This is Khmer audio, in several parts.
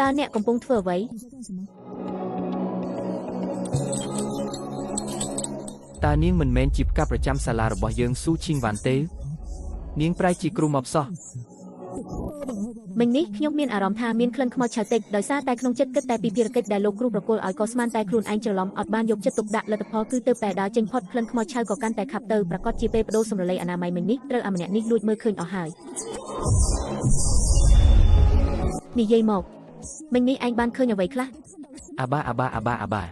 តើអ្នកកំពុងធ្វើអ្វី តើនាងមិនមែនជាផ្កាប្រចាំសាលារបស់យើងស៊ូឈីងវ៉ាន់ទេនាងប្រែជាគ្រូមកសោះ មិញនេះខ្ញុំមានអារម្មណ៍ថាមានក្លិនខ្មោចឆៅតិចដោយសារតែក្នុងចិត្តគិតតែពីភារកិច្ចដែលលោកគ្រូប្រគល់ឲ្យក៏ស្មានតែខ្លួនឯងច្រឡំអត់បានយកចិត្តទុកដាក់លទ្ធផលគឺទៅតែដើរចេញផុតក្លិនខ្មោចឆៅក៏កាន់តែខាប់ទៅប្រកាសជាពេលបដូរសម្រលៃអនាម័យមិញនេះត្រូវអាម្នាក់នេះលួចមើលឃើញអស់ហើយនិយាយមកមិញនេះឯងបានឃើញអ្វីខ្លះ អាបាអាបាអាបាអាបា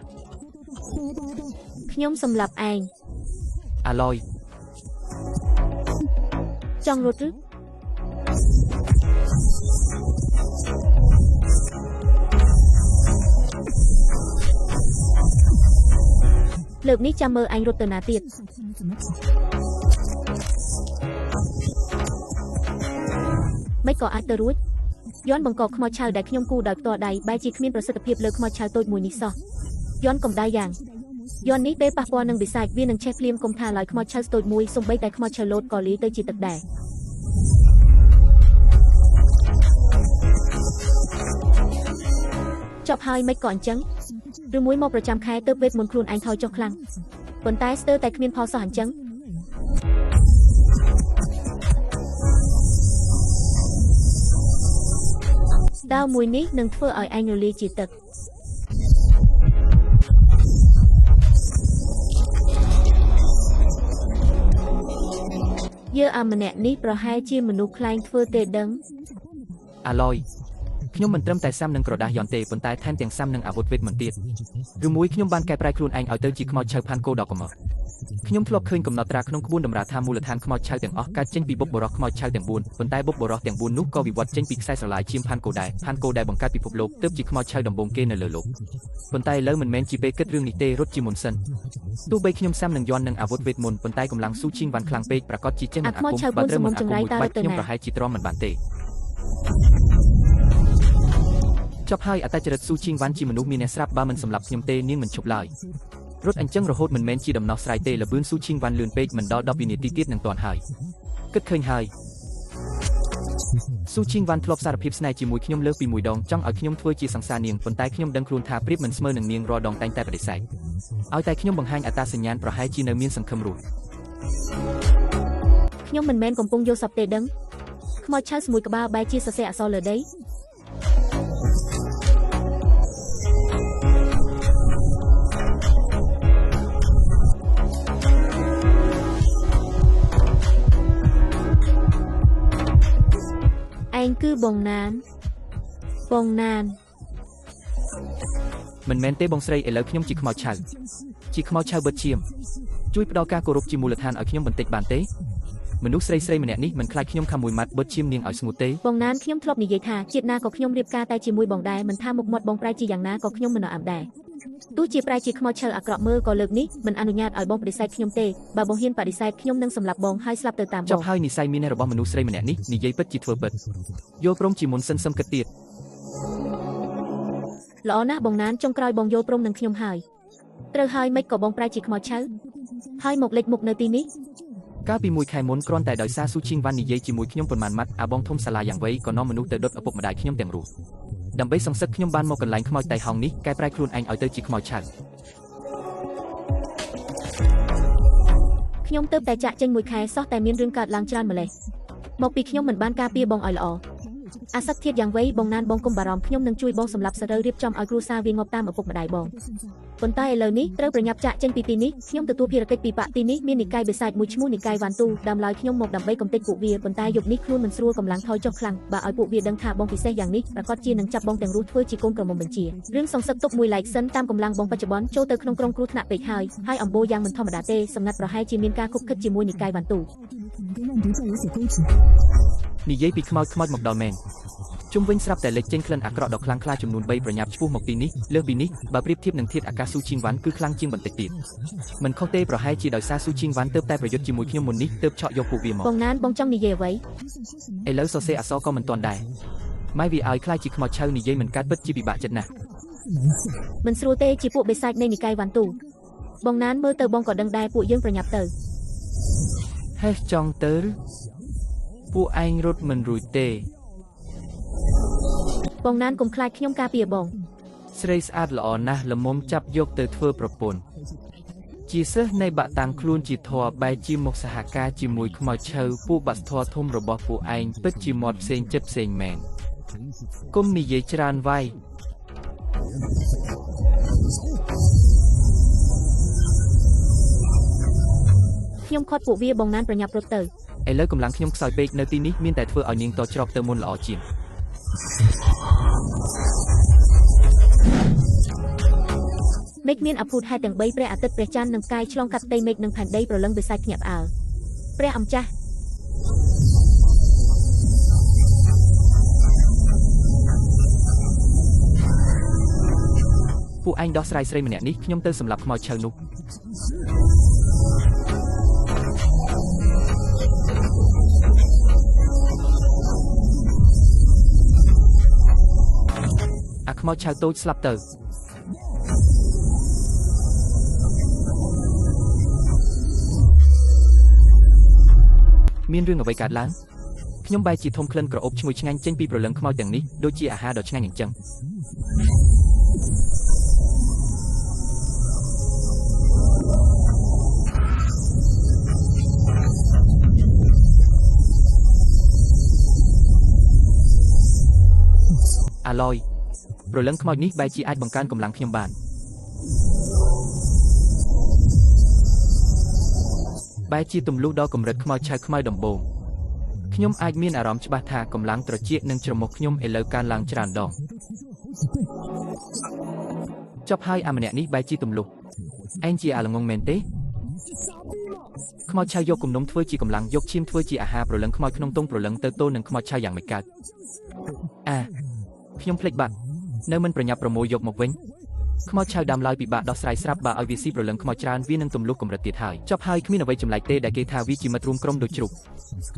ខ្ញុំសម្លាប់ឯង អាឡយ ចង់រត់ឬលើកនេះចាំមើលអញរត់ទៅណាទៀតមិនក៏អាចទៅរួចយន់បង្កខ្មោចឆៅដែលខ្ញុំគូដោយផ្ទាល់ដៃបែរជាគ្មានប្រសិទ្ធភាពលើខ្មោចឆៅតូចមួយនេះសោះយន់កំដៅយ៉ាងយន់នេះពេលប៉ះពាល់នឹងបិសាចវានឹងឆេះភ្លាមកុំថាឡើយខ្មោចឆៅស្តូចមួយសូម្បីតែខ្មោចឆៅលោតក៏លាយទៅជាទឹកដែរចប់ហើយមិនក៏អញ្ចឹងឬមួយមកប្រចាំខែទៅវេទមន្តខ្លួនឯងថយចុះខ្លាំងប៉ុន្តែស្ទើរតែគ្មានផលសោះអញ្ចឹងដាវមួយនេះនឹងធ្វើឲ្យឯងរលាយជាទឹកយើអាម្នាក់នេះប្រហែលជាមនុស្សខ្លែងធ្វើទេដឹង អាឡយខ្ញុំមិនត្រឹមតែសាំនឹងក្រដាសយន្តទេប៉ុន្តែថែមទាំងសាំនឹងអាវុធវេទមន្តទៀតឬមួយខ្ញុំបានកែប្រែខ្លួនឯងឲ្យទៅជាខ្មោចឆៅផាន់គោដ៏កំអត់ខ្ញុំធ្លាប់ឃើញកំណត់ត្រាក្នុងក្បួនតម្រាថាមូលដ្ឋានខ្មោចឆៅទាំងអស់កើតចេញពីបុព្វបុរសខ្មោចឆៅទាំង4ប៉ុន្តែបុព្វបុរសទាំង4នោះក៏វិវត្តចេញពីខ្សែស្រឡាយឈាមផាន់គោដែរផាន់គោដែលបង្កើតពិភពលោកទើបជាខ្មោចឆៅដំបូងគេនៅលើលោកប៉ុន្តែឥឡូវមិនមែនជាពេលគិតរឿងនេះទេរត់ជាមុនសិនទោះបីខ្ញុំសាំនឹងយន្តនឹងអាវុធវេទមន្តប៉ុន្តែកម្លាំងស៊ូឈីងវ៉ាន់ខ្លាំងពេកប្រាកដជាចេះមិនអាគមបើត្រូវមិនអាគមមួយបាច់ខ្ញុំប្រហែលជាទ្រាំមិនបានទេចប់ហើយអត្តចរិតស៊ូឈីងវ៉ាន់ជាមនុស្សមានអ្នកស្រាប់បើមិនសម្លាប់ខ្ញុំទេនាងមិនឈប់ឡើយរត់អញ្ចឹងរហូតមិនមែនជាដំណោះស្រាយទេល្បឿនស៊ូឈីងវ៉ាន់លឿនពេកមិនដល់10វិនាទីទៀតនឹងទាន់ហើយគិតឃើញហើយស៊ូឈីងវ៉ាន់ធ្លាប់សារភាពស្នេហ៍ជាមួយខ្ញុំលើសពីមួយដងចង់ឲ្យខ្ញុំធ្វើជាសង្សារនាងប៉ុន្តែខ្ញុំដឹងខ្លួនថាប្រៀបមិនស្មើនឹងនាងរាល់ដងតែងតែបដិសេធឲ្យតែខ្ញុំបង្ហាញអត្តសញ្ញាណប្រហែលជានៅមានសង្ឃឹមរស់ខ្ញុំមិនមែនកំពុងយល់សប្តិទេដឹងខ្មោចឆៅស្មួយក្បាលបែរជាសរសេរអក្សរលើដីឯងគឺបងណានបងណាន មិនមែនទេបងស្រីឥឡូវខ្ញុំជាខ្មោចឆៅជាខ្មោចឆៅបិទឈាមជួយផ្ដល់ការគោរពជាមូលដ្ឋានឲ្យខ្ញុំបន្តិចបានទេមនុស្សស្រីស្រីម្នាក់នេះមិនខ្លាចខ្ញុំខំមួយម៉ាត់បិទឈាមនាងឲ្យស្ងួតទេ បងណានខ្ញុំធ្លាប់និយាយថាជាតិណាក៏ខ្ញុំរៀបការតែជាមួយបងដែរមិនថាមុខមាត់បងប្រែជាយ៉ាងណាក៏ខ្ញុំមិនអើដែរទោះជាប្រែជាខ្មោចឆៅអាក្រក់មើលក៏លើកនេះមិនអនុញ្ញាតឲ្យបងបដិសេធខ្ញុំទេបើបងហ៊ានបដិសេធខ្ញុំនឹងសម្លាប់បងហើយស្លាប់ទៅតាមបង ចប់ហើយនិស័យមានរបស់មនុស្សស្រីម្នាក់នេះនិយាយពិតជាធ្វើពិតយល់ព្រមជាមុនសិនសឹមគិតទៀត ល្អណាស់បងណានចុងក្រោយបងយល់ព្រមនឹងខ្ញុំហើយត្រូវហើយមិនក៏បងប្រែជាខ្មោចឆៅហើយមកលេចមុខនៅទីនេះ កាលពីមួយខែមុនគ្រាន់តែដោយសារស៊ូឈីងវ៉ាន់និយាយជាមួយខ្ញុំប៉ុន្មានម៉ាត់អាបងធំសាលាយ៉ាងវៃក៏នាំមនុស្សទៅដុតឪពុកម្ដាយខ្ញុំទាំងរស់ដើម្បីសង្សឹកខ្ញុំបានមកកន្លែងខ្មោចតៃហោងនេះកែប្រែខ្លួនឯងឲ្យទៅជាខ្មោចឆៅ ខ្ញុំទៅតែចាក់ចេញមួយខែសោះតែមានរឿងកើតឡើងច្រើនម្លេះមកពីខ្ញុំមិនបានការពារបងឲ្យល្អអាសឹកធាតយ៉ាងវៃបងណានបងកុំបារម្ភខ្ញុំនឹងជួយបងសម្លាប់សត្រូវរៀបចំឲ្យគ្រួសារវាងាប់តាមឪពុកម្ដាយបងប៉ុន្តែឥឡូវនេះត្រូវប្រញាប់ចាក់ចេញពីទីនេះខ្ញុំទទួលភារកិច្ចពីបកទីនេះមាននិកាយបិសាចមួយឈ្មោះនិកាយវ៉ាន់ទូដើមឡើយខ្ញុំមកដើម្បីកំទេចពួកវាប៉ុន្តែយប់នេះខ្លួនមិនស្រួលកម្លាំងថយចុះខ្លាំងបើឲ្យពួកវាដឹងថាបងពិសេសយ៉ាងនេះប្រាកដជានឹងចាប់បងទាំងរស់ធ្វើជាកូនក្រមុំបញ្ជារឿងសងសឹកទុកមួយឡែកសិនតាមកម្លាំងបងបច្ចុប្បន្នចូលទៅក្នុងក្រុងគ្រោះថ្នាក់ពេកហើយហើយអំបូរយ៉ាងមិនធម្មតាទេសម្ងាត់ប្រហែលជាមានការគប់គិតជាមួយនិកាយវ៉ាន់ទូ និយាយពីខ្មោចខ្មោចមកដល់មែនជុំវិញស្រាប់តែលេចចេញក្លិនអាក្រក់ដ៏ខ្លាំងក្លាចំនួន3ប្រញាប់ឆ្ពោះមកទីនេះលើសពីនេះបើប្រៀបធៀបនឹងធាតុអាកាសស៊ូឈីងវ៉ាន់គឺខ្លាំងជាងបន្តិចទៀតមិនខុសទេប្រហែលជាដោយសារស៊ូឈីងវ៉ាន់ទើបតែប្រយុទ្ធជាមួយខ្ញុំមុននេះទើបឆក់យកពួកវាមក បងណានបងចង់និយាយអ្វី ឥឡូវសរសេរអក្សរក៏មិនទាន់ដែរម៉ែវាឲ្យខ្លាចជាខ្មោចឆៅនិយាយមិនកើតពិតជាពិបាកចិត្តណាស់ មិនស្រួលទេជាពួកបិសាចនៃនិកាយវ៉ាន់ទូបងណានមើលទៅបងក៏ដឹងដែរពួកយើងប្រញាប់ទៅ ហេះចង់ទៅឬពួកឯងរត់មិនរួចទេ បងណានកុំខ្លាចខ្ញុំការពារបងស្រីស្អាតល្អណាស់ល្មមចាប់យកទៅធ្វើប្រពន្ធជាសិស្សនៃបាក់តាំងខ្លួនជាធម៌បែរជាមកសហការជាមួយខ្មោចឆៅពួកបាក់ធម៌ធំរបស់ពួកឯងពិតជាមាត់ផ្សេងចិត្តផ្សេងមែនគុំនិយាយច្រើនវាយខ្ញុំខាត់ពួកវាបងណានប្រញាប់រត់ទៅឥឡូវកម្លាំងខ្ញុំខ្សោយពេកនៅទីនេះមានតែធ្វើឲ្យនាងតច្រកទៅមុនល្អជាងមេឃមានអភូតហេតុទាំង3ព្រះអាទិត្យព្រះច័ន្ទនិងផ្កាយឆ្លងកាត់ផ្ទៃមេឃនិងផែនដីប្រលឹងវិស័យភ្ញាក់ផ្អើលព្រះអម្ចាស់ពួកឯងដោះស្រាយស្រីម្នាក់នេះខ្ញុំទៅសម្លាប់ខ្មោចឆៅនោះអាខ្មោចឆៅតូចស្លាប់ទៅមានរឿងអ្វីកើតឡើងខ្ញុំបែរជាធំក្លិនក្រអូបឈ្ងុយឆ្ងាញ់ចេញពីព្រលឹងខ្មោចទាំងនេះដូចជាអាហារដ៏ឆ្ងាញ់អញ្ចឹងអាឡយព្រលឹងខ្មោចនេះបែរជាអាចបង្កើនកម្លាំងខ្ញុំបានបែរជាទម្លុះដល់កម្រិតខ្មោចឆៅខ្មៅដំបូងខ្ញុំអាចមានអារម្មណ៍ច្បាស់ថាកម្លាំងត្រចៀកនិងច្រមុះខ្ញុំឥឡូវកើនឡើងច្រើនដងចប់ហើយអាម្នាក់នេះបែរជាទម្លុះឯងជាអាល្ងងមែនទេខ្មោចឆៅយកគំនុំធ្វើជាកម្លាំងយកឈាមធ្វើជាអាហារព្រលឹងខ្មោចក្នុងទងព្រលឹងទៅទល់នឹងខ្មោចឆៅយ៉ាងមិនកើតអាខ្ញុំភ្លេចបាត់នៅមិនប្រញាប់ប្រមូលយកមកវិញខ្មោចឆៅដើមឡើយពិបាកដោះស្រាយស្រាប់បើឲ្យវាស៊ីព្រលឹងខ្មោចច្រើនវានឹងទម្លុះកម្រិតទៀតហើយចប់ហើយគ្មានអ្វីចម្លែកទេដែលគេថាវាជាមិត្តរួមក្រុមដូចជ្រូក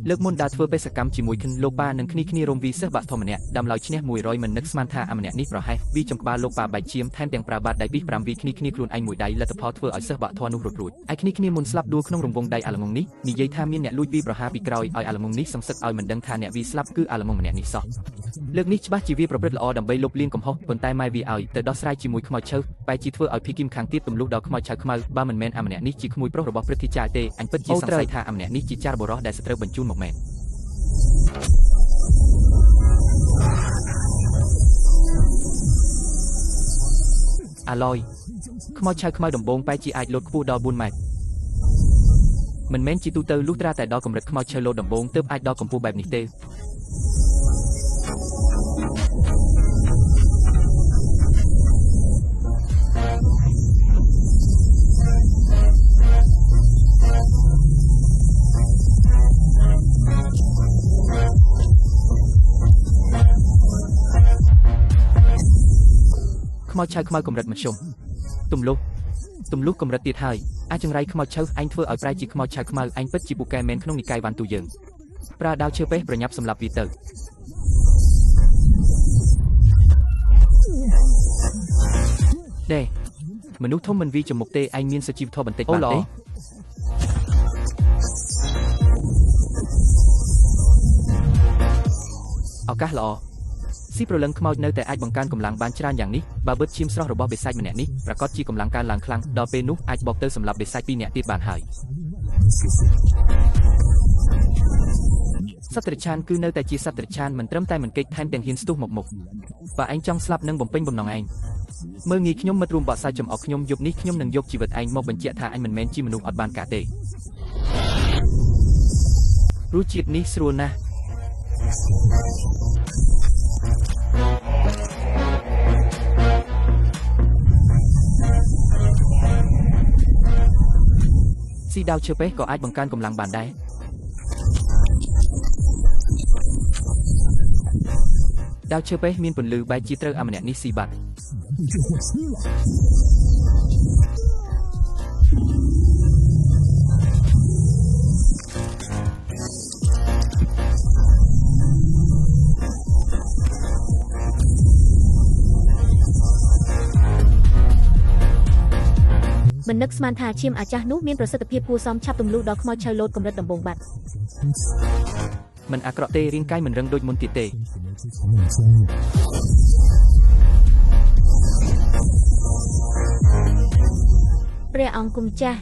លើកមុនដើរធ្វើបេសកម្មជាមួយខិនលោកប៉ានិងគ្នាគ្នារំវីសិស្សបាក់ធម្នាក់ដើមឡើយឈ្នះ100មិននឹកស្មានថាអាម្នាក់នេះប្រហែសវីចំក្បាលលោកប៉ាបែកឈាមថែមទាំងប្រើបាតដៃពី5វីគ្នាគ្នាខ្លួនឯងមួយដៃលទ្ធផលធ្វើឲ្យសិស្សបាក់ធនោះរត់រួចឯគ្នាគ្នាមុនស្លាប់ដួលក្នុងរង្វង់ដៃអាល្ងងនេះនិយាយថាមានអ្នកលួចវីប្រហារពីក្រោយឲ្យអាល្ងងនេះសង្សឹកឲ្យមិនដឹងថាអ្នកវីស្លាប់គឺអាល្ងងម្នាក់នេះសោះលើកនេះច្បាស់ជាវាប្រព្រឹត្តល្អដើម្បីលុបលាងកំហុសប៉ុន្តែម៉ែវាឲ្យទៅដោះស្រាយជាមួយខ្មោចឈើបែរជាធ្វើឲ្យភីគីមខាងទៀតទម្លុះដល់ខ្មោចឆៅខ្មៅបើមិនមែនអាម្នាក់នេះជាក្មួយប្រុសរបស់ព្រឹទ្ធាចារ្យទេអញពិតជាសង្ស័យថាអាម្នាក់នេះជាចារបុរសដែលសត្រូវបញ្ជូនមកមែនអាឡយខ្មោចឆៅខ្មៅដំបូងបែរជាអាចលោតខ្ពស់ដល់4ម៉ែត្រមិនមែនជាទូទៅលុះត្រាតែដល់កម្រិតខ្មោចឆៅលោតដំបូងទើបអាចដល់កម្ពស់បែបនេះទេខ្មោចឆៅខ្មៅកម្រិតមធ្យមទម្លុះកម្រិតទៀតហើយអាចចង្រៃខ្មោចឆៅឯងធ្វើឲ្យប្រែជាខ្មោចឆៅខ្មៅឯងពិតជាពូកែមែនក្នុងនិកាយវ៉ាន់ទូយើងប្រើដាវឈើពេះប្រញាប់សម្លាប់វាទៅដេមនុស្សធំមិនវីចំមុខទេឯងមានសុជីវធម៌បន្តិចបានទេឱកាសល្អស៊ីព្រលឹងខ្មោចនៅតែអាចបង្កើនកម្លាំងបានច្រើនយ៉ាងនេះបើបិទឈាមស្រស់របស់បិសាចម្នាក់នេះប្រាកដជាកម្លាំងកើនឡើងខ្លាំងដល់ពេលនោះអាចបកទៅសម្លាប់បិសាច2នាក់ទៀតបានហើយសត្វតិរច្ឆានគឺនៅតែជាសត្វតិរច្ឆានមិនត្រឹមតែមិនគេចថែមទាំងហ៊ានស្ទុះមកមុខបើឯងចង់ស្លាប់នឹងបំពេញបំណងឯងមើលងាយខ្ញុំមិត្តរួមបក់សាចំអកខ្ញុំយប់នេះខ្ញុំនឹងយកជីវិតឯងមកបញ្ជាក់ថាអញមិនមែនជាមនុស្សអត់បានការទេរសជាតិនេះស្រួលណាស់ស៊ីដាវឈើពេះក៏អាចបង្កើនកម្លាំងបានដែរដាវឈើពេះមានពន្លឺបែរជាត្រូវអាម្នាក់នេះស៊ីបាត់ មិននឹកស្មានថាឈាមអាចាស់នោះមានប្រសិទ្ធភាពគួរសមឆាប់ទម្លុះដល់ខ្មោចឆៅលោតកម្រិតដំបូងបាត់ មិនអាក្រក់ទេរាងកាយមិនរឹងដូចមុនទៀតទេ។ ព្រះអង្គគុំចាស់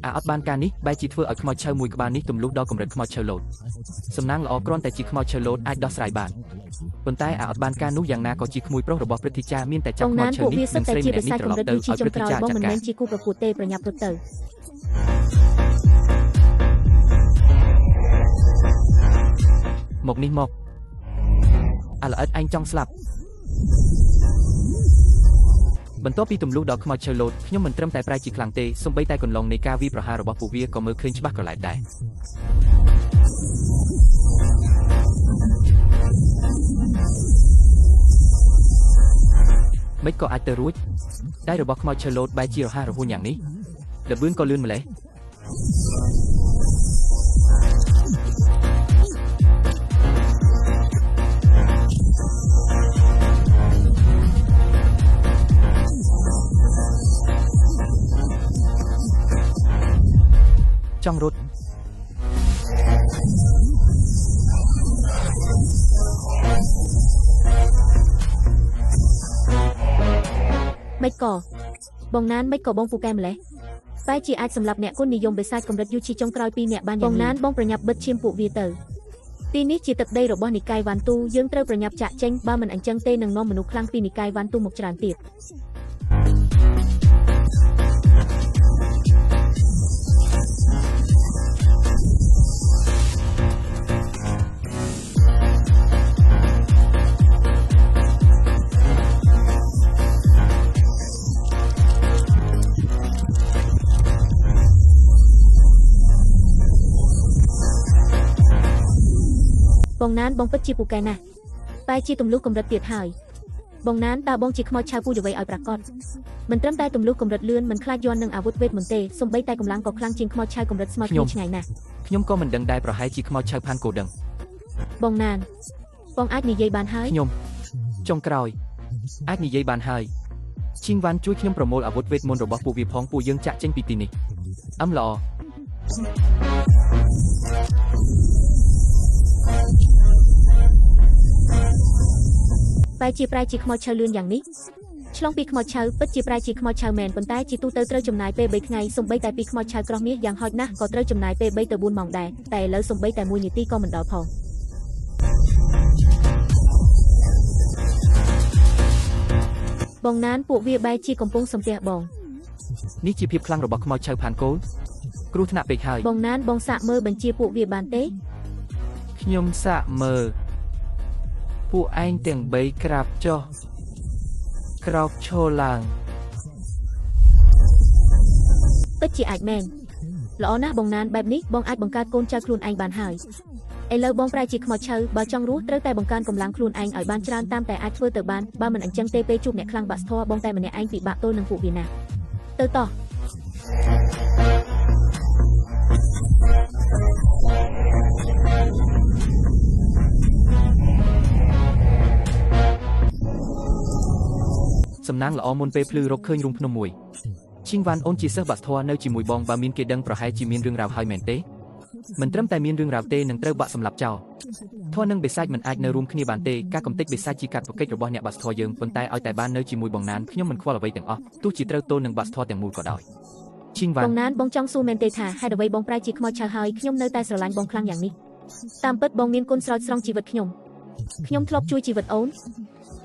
អាអត់បានការនេះបែរជាធ្វើឲ្យខ្មោចឆៅមួយក្បាលនេះទម្លុះដល់កម្រិតខ្មោចឆៅលោតសំណាងល្អគ្រាន់តែជាខ្មោចឆៅលោតអាចដោះស្រាយបានប៉ុន្តែអាអត់បានការនោះយ៉ាងណាក៏ជាក្មួយប្រុសរបស់ព្រឹទ្ធាចារ្យមានតែចាប់ខ្មោចឆៅនេះនិងស្រីម្នាក់នេះត្រឡប់ទៅឲ្យព្រឹទ្ធាចារ្យ បង ចាត់ការ មិនមែនជាគូប្រកួតទេប្រញាប់រត់ទៅ មកនេះមកអាល្អិតឯងចង់ស្លាប់បន្ទាប់ពីទម្លុះដល់ខ្មោចឆៅលោតខ្ញុំមិនត្រឹមតែប្រែជាខ្លាំងទេសូម្បីតែកន្លងនៃការវាយប្រហាររបស់ពួកវាក៏មើលឃើញច្បាស់ក្រឡែតដែរមិនក៏អាចទៅរួចដៃរបស់ខ្មោចឆៅលោតបែរជារហ័សរហួនយ៉ាងនេះល្បឿនក៏លឿនម្ល៉េះចង់រត់ មិនក៏បងណានមិនក៏បងពូកែម្លេះបែរជាអាចសម្រាប់អ្នកគុណនិយមបិសាចកម្រិតយូជីចុងក្រោយពីរអ្នកបានយ៉ាងនេះបងណានបងប្រញាប់បិទឈាមពួកវាទៅទីនេះជាទឹកដីរបស់និកាយវ៉ាន់ទូយើងត្រូវប្រញាប់ចាក់ចេញបើមិនអញ្ចឹងទេនឹងនាំមនុស្សខ្លាំងពីនិកាយវ៉ាន់ទូមកច្រើនទៀតបងណានបងពិតជាពូកែណាស់បែរជាទម្លុះកម្រិតទៀតហើយបងណានតើបងជាខ្មោចឆៅពូអ្វីឲ្យប្រាកដមិនត្រឹមតែទម្លុះកម្រិតលឿនមិនខ្លាចយន់នឹងអាវុធវេទមន្តទេសូម្បីតែកម្លាំងក៏ខ្លាំងជាងខ្មោចឆៅកម្រិតស្មើគ្នាឆ្ងាយណាស់ ខ្ញុំក៏មិនដឹងដែរប្រហែលជាខ្មោចឆៅផាន់គោដឹង បងណានបងអាចនិយាយបានហើយ ខ្ញុំចុងក្រោយអាចនិយាយបានហើយឈីងវ៉ាន់ជួយខ្ញុំប្រមូលអាវុធវេទមន្តរបស់ពួកវាផងពួកយើងចាក់ចេញពីទីនេះអឹមល្អ បែរជាប្រែជាខ្មោចឆៅលឿនយ៉ាងនេះឆ្លងពីខ្មោចឆៅពិតជាប្រែជាខ្មោចឆៅមែនប៉ុន្តែជាទូទៅត្រូវចំណាយពេល3ថ្ងៃសូម្បីតែពីខ្មោចឆៅក្រោះមាសយ៉ាងហោចណាស់ក៏ត្រូវចំណាយពេល3ទៅ4ម៉ោងដែរតែឥឡូវសូម្បីតែ1នាទីក៏មិនដល់ផងបងណានពួកវាបែរជាកំពុងសំពះបង នេះជាភាពខ្លាំងរបស់ខ្មោចឆៅផាន់គោលគ្រោះថ្នាក់ពេកហើយ បងណានបងសាកមើលបញ្ជាពួកវាបានទេ ខ្ញុំសាកមើលពួកឯងទាំង3ក្រាបចុះក្រោកឈរឡើង ពិតជាអាចមែនល្អណាស់បងណានបែបនេះបងអាចបង្កើតកូនចៅខ្លួនឯងបានហើយឥឡូវបងប្រែជាខ្មោចឆៅបើចង់រស់ត្រូវតែបង្កើនកម្លាំងខ្លួនឯងឲ្យបានច្រើនតាមតែអាចធ្វើទៅបានបើមិនអញ្ចឹងទេពេលជួបអ្នកខ្លាំងបាក់ស្ធរបងតែម្នាក់ឯងពិបាកទល់នឹងពួកវាណាស់ទៅតោះ សំណាងល្អមុនពេលភ្លឺរកឃើញរូងភ្នំមួយឈីងវ៉ាន់អូនជាសិស្សបាក់ស្ធរនៅជាមួយបងបើមានគេដឹងប្រហែលជាមានរឿងរ៉ាវហើយមែនទេមិនត្រឹមតែមានរឿងរ៉ាវទេនឹងត្រូវបាក់សម្លាប់ចោលធម៌និងបិសាចមិនអាចនៅរួមគ្នាបានទេការកំទេចបិសាចជាកាតព្វកិច្ចរបស់អ្នកបាក់ស្ធរយើងប៉ុន្តែឲ្យតែបាននៅជាមួយបងណានខ្ញុំមិនខ្វល់អ្វីទាំងអស់ទោះជាត្រូវទល់នឹងបាក់ស្ធរទាំងមូលក៏ដោយឈីងវ៉ា ប ន់ ងណានបងចង់សួរមែនទេថាហេតុអ្វីបងប្រែជាខ្មោចឆៅហើយខ្ញុំនៅតែស្រឡាញ់បងខ្លាំងយ៉ាងនេះតាមពិតបងមានគុណស្រោចស្រង់ជីវិតខ្ញុំខ្ញុំធ្លាប់ជួយជីវិតអូន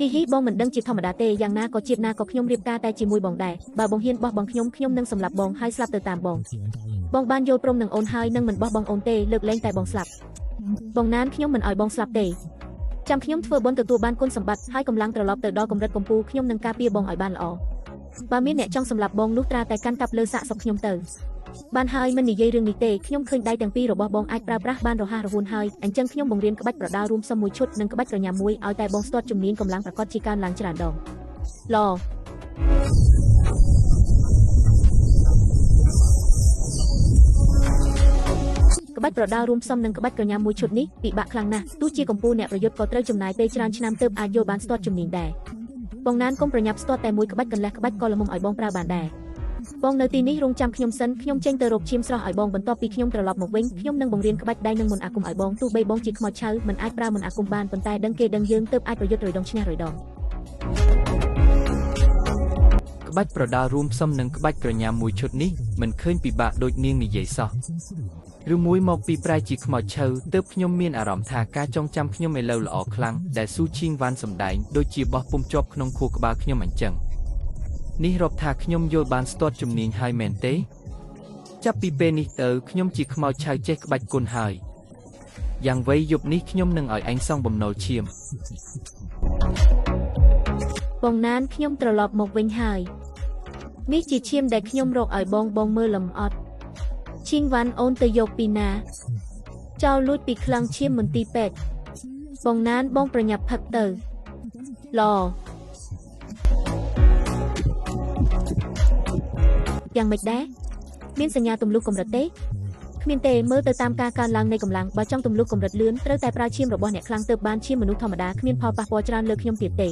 ហ៊ីហ៊ីបងមិនដឹងជាធម្មតាទេយ៉ាងណាក៏ជាតិណាក៏ខ្ញុំរៀបការតែជាមួយបងដែរបើបងហ៊ានបោះបង់ខ្ញុំខ្ញុំនឹងសម្លាប់បងហើយស្លាប់ទៅតាមបងបងបានយល់ព្រមនឹងអូនហើយនឹងមិនបោះបង់អូនទេលើកលែងតែបងស្លាប់បងណានខ្ញុំមិនឲ្យបងស្លាប់ទេចាំខ្ញុំធ្វើបុណ្យទទួលបានគុណសម្បត្តិហើយកម្លាំងត្រឡប់ទៅដល់កម្រិតកំពូលខ្ញុំនឹងការពារបងឲ្យបានល្អបើមានអ្នកចង់សម្លាប់បងលុះត្រាតែកាន់កាប់លើសាកសពខ្ញុំទៅបានហើយមិននិយាយរឿងនេះទេខ្ញុំឃើញដៃទាំងពីររបស់បងអាចប្រើប្រាស់បានរហ័សរហួនហើយអញ្ចឹងខ្ញុំបង្រៀនក្បាច់ប្រដាល់រួមផ្សំមួយឈុតនិងក្បាច់ក្រញាំមួយឲ្យតែបងស្ទាត់ជំនាញកម្លាំងប្រកបជាកើនឡើងច្រើនដងល្អក្បាច់ប្រដាល់រួមផ្សំនិងក្បាច់ក្រញាំមួយឈុតនេះពិបាកខ្លាំងណាស់ទោះជាកម្ពុជាអ្នកប្រយុទ្ធក៏ត្រូវចំណាយពេលច្រើនឆ្នាំទើបអាចយល់បានស្ទាត់ជំនាញដែរបងណានកុំប្រញាប់ស្ទាត់តែមួយក្បាច់កន្លះក្បាច់ក៏ល្មមឲ្យបងប្រើបានដែរ បងនៅទីនេះរងចាំខ្ញុំសិនខ្ញុំចេញទៅរកឈាមស្រស់ឲ្យបងបន្ទាប់ពីខ្ញុំត្រឡប់មកវិញខ្ញុំនឹងបង្រៀនក្បាច់ដៃនិងមន្តអាគមឲ្យបងទោះបីបងជាខ្មោចឆៅមិនអាចប្រើមន្តអាគមបានប៉ុន្តែដឹងគេដឹងយើងទើបអាចប្រយុទ្ធរយដងឈ្នះរយដង ក្បាច់ប្រដាល់រួមផ្សំនឹងក្បាច់ក្រញាំមួយឈុតនេះមិនឃើញពិបាកដូចនាងនិយាយសោះឬមួយមកពីប្រែជាខ្មោចឆៅទើបខ្ញុំមានអារម្មណ៍ថាការចងចាំខ្ញុំឥឡូវល្អខ្លាំងដែលស៊ូឈីងវ៉ាន់សម្ដែងដូចជាបោះពុំជាប់ក្នុងខួរក្បាលខ្ញុំអញ្ចឹងនេះរាប់ថាខ្ញុំយល់បានស្ទាត់ជំនាញហើយមែនទេចាប់ពីពេលនេះទៅខ្ញុំជាខ្មោចឆៅចេះក្បាច់គុណហើយយ៉ាងវៃយប់នេះខ្ញុំនឹងឲ្យឯងសងបំណុលឈាម បងណានខ្ញុំត្រឡប់មកវិញហើយនេះជាឈាមដែលខ្ញុំរកឲ្យបងបងមើលលំអត់ឈីងវ៉ាន់អូនទៅយកពីណាចោលលួចពីក្លងឈាមមន្ទីរពេទ្យបងណានបងប្រញាប់ផឹកទៅល្អយ៉ាងម៉េចដែរមានសញ្ញាទម្លុះកម្រិតទេគ្មានទេមើលទៅតាមការកើនឡើងនៃកម្លាំងបើចង់ទម្លុះកម្រិតលឿនត្រូវតែប្រើឈាមរបស់អ្នកខ្លាំងទើបបានឈាមមនុស្សធម្មតាគ្មានផលប៉ះពាល់ច្រើនលើខ្ញុំទៀតទេ